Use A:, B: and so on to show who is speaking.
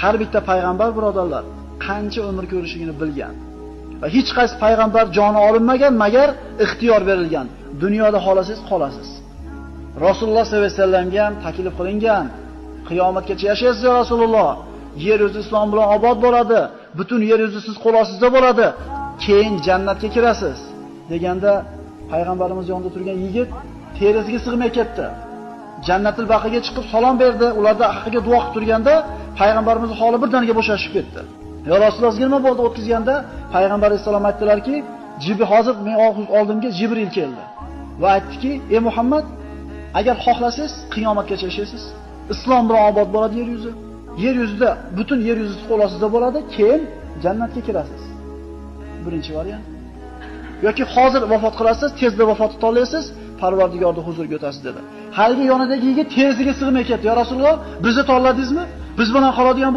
A: Har bitta payg'ambar birodarlar qancha umr ko'rishligini bilgan. Va hech qaysi payg'ambar joni olinmagan, magar ixtiyor berilgan. Dunyoda xolasiz qolasiz. Rasululloh sollallohu alayhi vasallamga ham taklif qilingan. Qiyomatgacha yashaysiz ya Rasululloh. Yer yuzi islom bilan obod bo'ladi. Butun yer yuzi siz qo'l ostida bo'ladi. Keyin jannatga kirasiz deganda payg'ambarimiz yonida turgan yigit terisiga sig'may ketdi. Jannatul Baqiga chiqib salom berdi. Ularda haqqiga duo qilib turganda payg'ambarimizning holi birdaniga bo'shashib ketdi. Ya Rasululloh, nima bo'ldi o'tkazganda payg'ambar alayhisalom aytdilarki, hozir men oldimga Jibril keldi va aytdiki, "Ey Muhammad, agar xohlasangiz qiyomatgacha yashaysiz. Islom bilan obod bo'ladi yer yuzi. Yer yuzida butun yer yuzi qo'l ostida bo'ladi, keyin jannatga kirasiz." Birinchi variant. Yoki hozir vafot qilasiz, tezda vafot tanlaysiz, Parvardigorning huzuriga o'tasiz dedi. Haligi yonidagi yigit terisiga sig'may ketdi. "Ya Rasululloh, bizni tanladingizmi? Biz bilan qoladigan